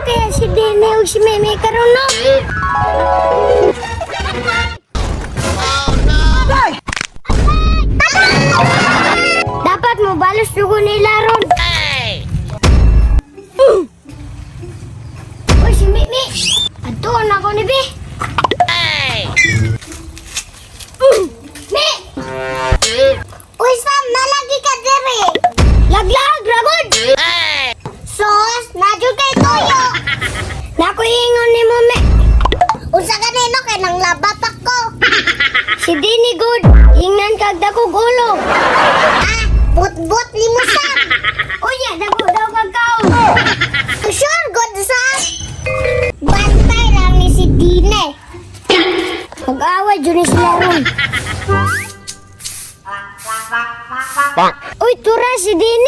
Kaya si Dini ug si Meme karon, no? Dapat mo balos dugo nila ron. Uy, si Mimi. Adto na ko ni Bi. Mi! Uy, Sam, nalagi ka diri. Laglag, ragod! Sos, nadyo kay tuyo. Nako ingon ni mo, Mi. Unsa ganino kay nang laba pa ko. Si Dini good. Ingnan kag dakog ulo. Ah, but-but ni mo, Sam. Unya, dako daw kag kaon. Sure, good, Sam. Bantay lang ni si Dine. Mag-away jud ni sila ron. Uy, tura si Dini.